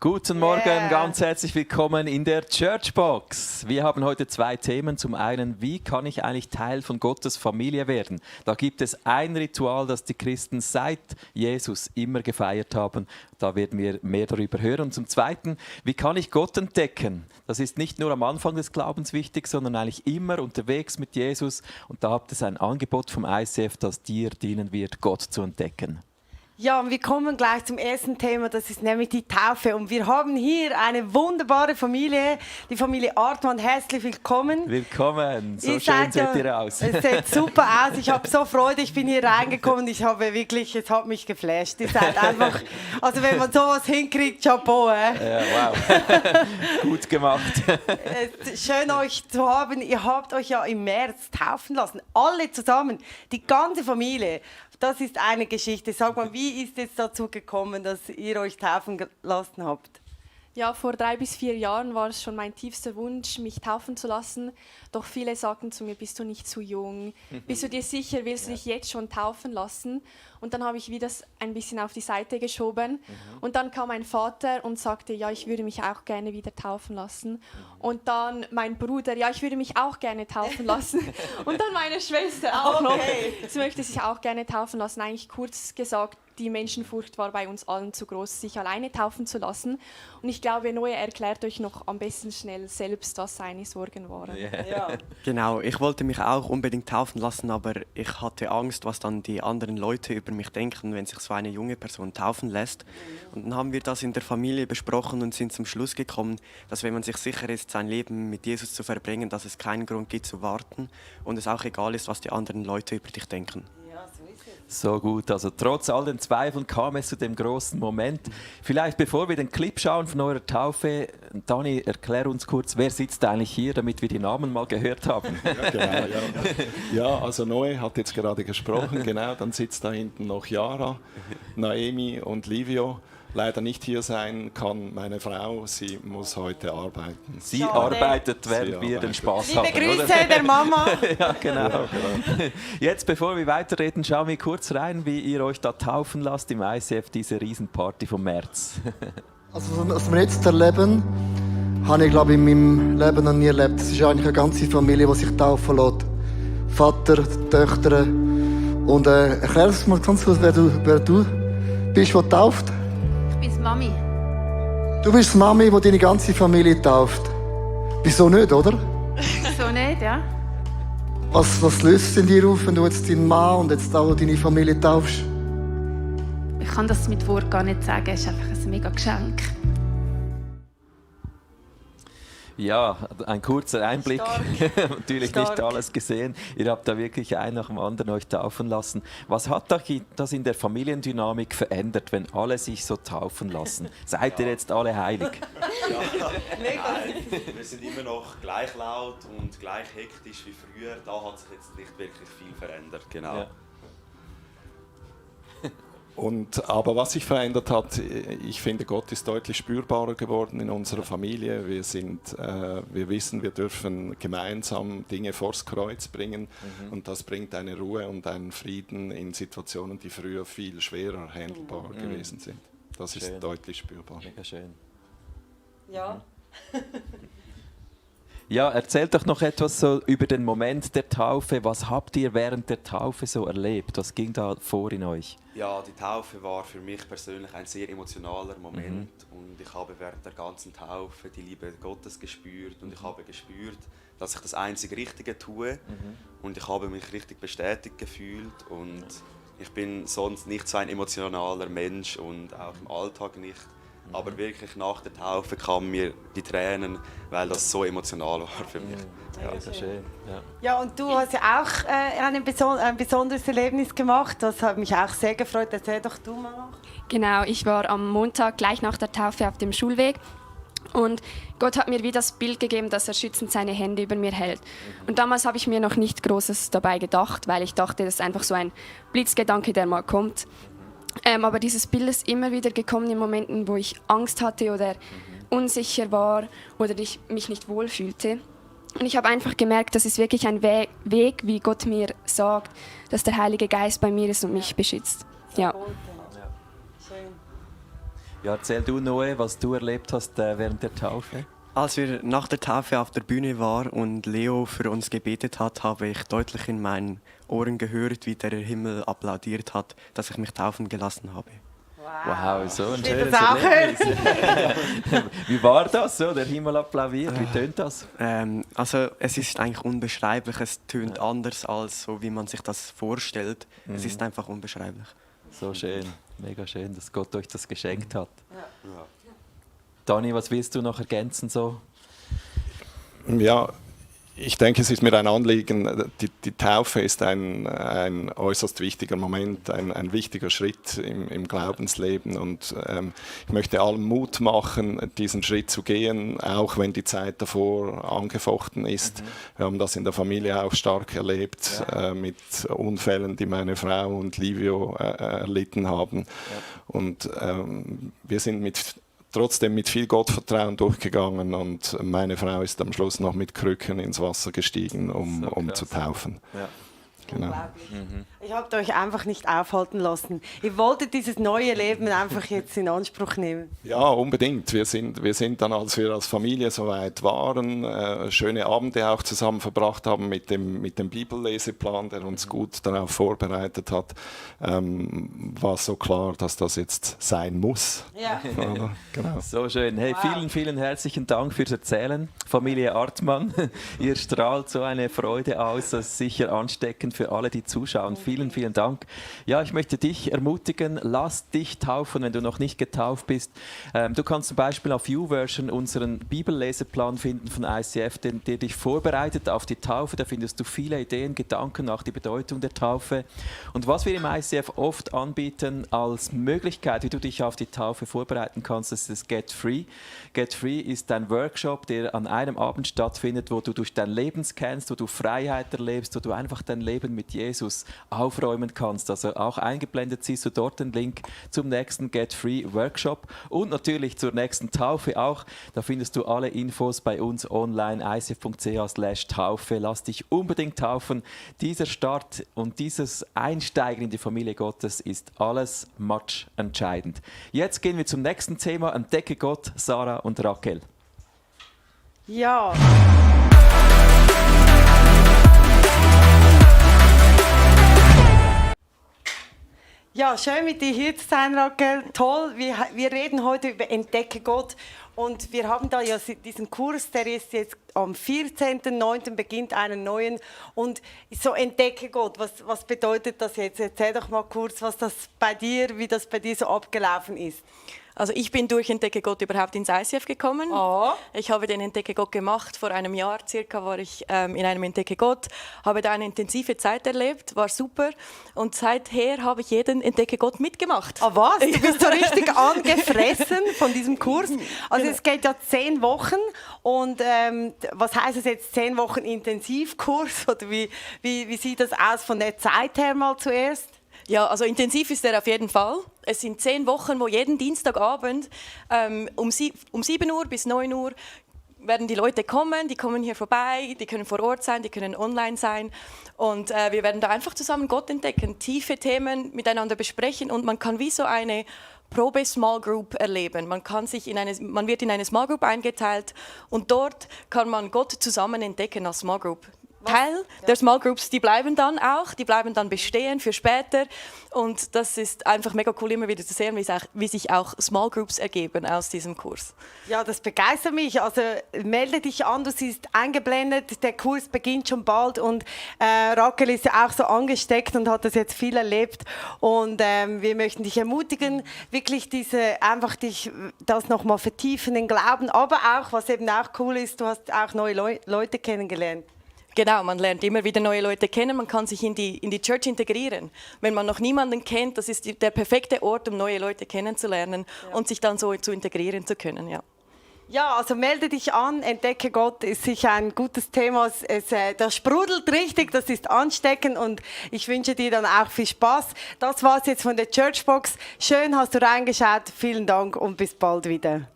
Guten Morgen, ganz herzlich willkommen in der Churchbox. Wir haben heute zwei Themen. Zum einen, wie kann ich eigentlich Teil von Gottes Familie werden? Da gibt es ein Ritual, das die Christen seit Jesus immer gefeiert haben. Da werden wir mehr darüber hören. Und zum zweiten, wie kann ich Gott entdecken? Das ist nicht nur am Anfang des Glaubens wichtig, sondern eigentlich immer unterwegs mit Jesus. Und da habt ihr ein Angebot vom ICF, das dir dienen wird, Gott zu entdecken. Ja, und wir kommen gleich zum ersten Thema, das ist nämlich die Taufe. Und wir haben hier eine wunderbare Familie, die Familie Artmann. Herzlich willkommen. Willkommen, so schön seht ihr aus. Es sieht super aus, ich habe so Freude, ich bin hier reingekommen, es hat mich geflasht. Ihr seid einfach, also wenn man sowas hinkriegt, Chapeau. Ja, wow, gut gemacht. Schön euch zu haben, ihr habt euch ja im März taufen lassen, alle zusammen, die ganze Familie. Das ist eine Geschichte. Sag mal, wie ist es dazu gekommen, dass ihr euch taufen lassen habt? Ja, vor 3 bis 4 Jahren war es schon mein tiefster Wunsch, mich taufen zu lassen. Doch viele sagten zu mir, bist du nicht zu jung? Bist du dir sicher, willst du dich jetzt schon taufen lassen? Und dann habe ich wieder ein bisschen auf die Seite geschoben. Und dann kam mein Vater und sagte, ja, ich würde mich auch gerne wieder taufen lassen. Und dann mein Bruder, ja, ich würde mich auch gerne taufen lassen. Und dann meine Schwester auch noch. Sie möchte sich auch gerne taufen lassen. Eigentlich kurz gesagt, die Menschenfurcht war bei uns allen zu groß, sich alleine taufen zu lassen. Und ich glaube, Noe erklärt euch noch am besten schnell selbst, was seine Sorgen waren. Yeah. Ja. Genau, ich wollte mich auch unbedingt taufen lassen, aber ich hatte Angst, was dann die anderen Leute über mich denken, wenn sich so eine junge Person taufen lässt. Und dann haben wir das in der Familie besprochen und sind zum Schluss gekommen, dass wenn man sich sicher ist, sein Leben mit Jesus zu verbringen, dass es keinen Grund gibt zu warten und es auch egal ist, was die anderen Leute über dich denken. So gut, also trotz all den Zweifeln kam es zu dem großen Moment. Vielleicht bevor wir den Clip schauen von eurer Taufe, Dani, erklär uns kurz, wer sitzt eigentlich hier, damit wir die Namen mal gehört haben. Ja, genau, ja. Ja, also Noe hat jetzt gerade gesprochen, genau, dann sitzt da hinten noch Yara, Naemi und Livio. Leider nicht hier sein kann meine Frau, sie muss heute arbeiten. Sie Schade. arbeitet, während wir den Spaß Liebe haben. Grüße Oder? der Mama. Ja, genau. Ja, genau. Jetzt, bevor wir weiterreden, schauen wir kurz rein, wie ihr euch da taufen lasst im ICF, diese Riesenparty vom März. Also was wir jetzt erleben, habe ich glaube in meinem Leben noch nie erlebt. Es ist eigentlich eine ganze Familie, die sich taufen lässt. Vater, Töchter. Und erklär uns mal ganz kurz, wer du bist, der tauft. Ich bin Mami. Du bist die Mami, die deine ganze Familie tauft. Wieso nicht, oder? So nicht, ja. Was löst es in dir auf, wenn du jetzt deinen Mann und jetzt auch deine Familie taufst? Ich kann das mit Wort gar nicht sagen. Es ist einfach ein mega Geschenk. Ja, ein kurzer Einblick. Natürlich Stark. nicht alles gesehen. Ihr habt da wirklich einen nach dem anderen euch taufen lassen. Was hat das in der Familiendynamik verändert, wenn alle sich so taufen lassen? Seid ihr jetzt alle heilig? Nein, wir sind immer noch gleich laut und gleich hektisch wie früher. Da hat sich jetzt nicht wirklich viel verändert. Genau. Ja. Aber was sich verändert hat, ich finde, Gott ist deutlich spürbarer geworden in unserer Familie. Wir wissen, wir dürfen gemeinsam Dinge vors Kreuz bringen und das bringt eine Ruhe und einen Frieden in Situationen, die früher viel schwerer handelbar gewesen sind. Das ist Schön. deutlich spürbar. Mega schön. Ja. Ja, erzählt doch noch etwas so über den Moment der Taufe. Was habt ihr während der Taufe so erlebt? Was ging da vor in euch? Ja, die Taufe war für mich persönlich ein sehr emotionaler Moment und ich habe während der ganzen Taufe die Liebe Gottes gespürt und ich habe gespürt, dass ich das einzig Richtige tue und ich habe mich richtig bestätigt gefühlt und ich bin sonst nicht so ein emotionaler Mensch und auch im Alltag nicht. Aber wirklich nach der Taufe kamen mir die Tränen, weil das so emotional war für mich. Ja, sehr schön. Ja. Ja, und du hast ja auch ein besonderes Erlebnis gemacht. Das hat mich auch sehr gefreut. Erzähl doch du mal noch. Genau, ich war am Montag gleich nach der Taufe auf dem Schulweg. Und Gott hat mir wie das Bild gegeben, dass er schützend seine Hände über mir hält. Und damals habe ich mir noch nicht Großes dabei gedacht, weil ich dachte, das ist einfach so ein Blitzgedanke, der mal kommt. Aber dieses Bild ist immer wieder gekommen in Momenten, wo ich Angst hatte oder unsicher war oder ich mich nicht wohl fühlte. Und ich habe einfach gemerkt, das ist wirklich ein Weg, wie Gott mir sagt, dass der Heilige Geist bei mir ist und mich beschützt. Ja. Schön. Ja, erzähl du, Noe, was du erlebt hast während der Taufe. Als wir nach der Taufe auf der Bühne waren und Leo für uns gebetet hat, habe ich deutlich in meinen Ohren gehört, wie der Himmel applaudiert hat, dass ich mich taufen gelassen habe. Wow, so ein Ich will schönes das auch Erlebnis. Wie war das so, der Himmel applaudiert? Wie tönt das? Also es ist eigentlich unbeschreiblich, es tönt anders als so, wie man sich das vorstellt. Es ist einfach unbeschreiblich. So schön, mega schön, dass Gott euch das geschenkt hat. Dani, was willst du noch ergänzen so? Ja, ich denke, es ist mir ein Anliegen, die Taufe ist ein äußerst wichtiger Moment, ein wichtiger Schritt im Glaubensleben. Und ich möchte allen Mut machen, diesen Schritt zu gehen, auch wenn die Zeit davor angefochten ist. Wir haben das in der Familie auch stark erlebt, mit Unfällen, die meine Frau und Livio erlitten haben. Und wir sind trotzdem mit viel Gottvertrauen durchgegangen und meine Frau ist am Schluss noch mit Krücken ins Wasser gestiegen, um zu taufen. Ja. Genau. Ich habt euch einfach nicht aufhalten lassen. Ihr wolltet dieses neue Leben einfach jetzt in Anspruch nehmen. Ja, unbedingt. Wir sind dann, als wir als Familie soweit waren, schöne Abende auch zusammen verbracht haben mit dem Bibelleseplan, der uns gut darauf vorbereitet hat, war so klar, dass das jetzt sein muss. Ja. Genau. So schön. Hey, vielen, vielen herzlichen Dank fürs Erzählen. Familie Artmann, ihr strahlt so eine Freude aus, das ist sicher ansteckend für alle, die zuschauen. Vielen, vielen Dank. Ja, ich möchte dich ermutigen, lass dich taufen, wenn du noch nicht getauft bist. Du kannst zum Beispiel auf YouVersion unseren Bibelleseplan finden von ICF, der dich vorbereitet auf die Taufe. Da findest du viele Ideen, Gedanken nach die Bedeutung der Taufe. Und was wir im ICF oft anbieten als Möglichkeit, wie du dich auf die Taufe vorbereiten kannst, das ist das Get Free. Get Free ist ein Workshop, der an einem Abend stattfindet, wo du durch dein Leben scannst, wo du Freiheit erlebst, wo du einfach dein Leben mit Jesus aufräumen kannst. Also auch eingeblendet siehst du dort den Link zum nächsten Get Free Workshop und natürlich zur nächsten Taufe auch. Da findest du alle Infos bei uns online, icf.ch/Taufe. Lass dich unbedingt taufen. Dieser Start und dieses Einsteigen in die Familie Gottes ist alles entscheidend. Jetzt gehen wir zum nächsten Thema. Entdecke Gott, Sarah und Raquel. Ja. Ja, schön mit dir hier zu sein, Raquel. Toll. Wir reden heute über Entdecke Gott. Und wir haben da ja diesen Kurs, der ist jetzt am 14.09. beginnt einen neuen. Und so Entdecke Gott, was bedeutet das jetzt? Erzähl doch mal kurz, wie das bei dir so abgelaufen ist. Also ich bin durch Entdecke Gott überhaupt ins ICF gekommen. Oh. Ich habe den Entdecke Gott gemacht. Vor einem Jahr circa war ich in einem Entdecke Gott, habe da eine intensive Zeit erlebt, war super. Und seither habe ich jeden Entdecke Gott mitgemacht. Ah, was? Du bist so richtig angefressen von diesem Kurs. Also es geht ja 10 Wochen. Und was heißt es jetzt, 10 Wochen Intensivkurs? Oder wie sieht das aus von der Zeit her mal zuerst? Ja, also intensiv ist er auf jeden Fall. Es sind 10 Wochen, wo jeden Dienstagabend um 7 Uhr bis 9 Uhr werden die Leute kommen, die kommen hier vorbei, die können vor Ort sein, die können online sein und wir werden da einfach zusammen Gott entdecken, tiefe Themen miteinander besprechen und man kann wie so eine Probe-Small Group erleben. Man wird in eine Small Group eingeteilt und dort kann man Gott zusammen entdecken als Small Group. Teil der Small Groups, die bleiben dann bestehen für später und das ist einfach mega cool, immer wieder zu sehen, wie sich auch Small Groups ergeben aus diesem Kurs. Ja, das begeistert mich, also melde dich an, du siehst eingeblendet, der Kurs beginnt schon bald und Raquel ist ja auch so angesteckt und hat das jetzt viel erlebt und wir möchten dich ermutigen, wirklich das nochmal vertiefen, den Glauben, aber auch, was eben auch cool ist, du hast auch neue Leute kennengelernt. Genau, man lernt immer wieder neue Leute kennen, man kann sich in die Church integrieren. Wenn man noch niemanden kennt, das ist der perfekte Ort, um neue Leute kennenzulernen und sich dann so zu integrieren zu können. Ja. Ja, also melde dich an, Entdecke Gott ist sicher ein gutes Thema. Das sprudelt richtig, das ist ansteckend und ich wünsche dir dann auch viel Spaß. Das war's jetzt von der Churchbox. Schön hast du reingeschaut, vielen Dank und bis bald wieder.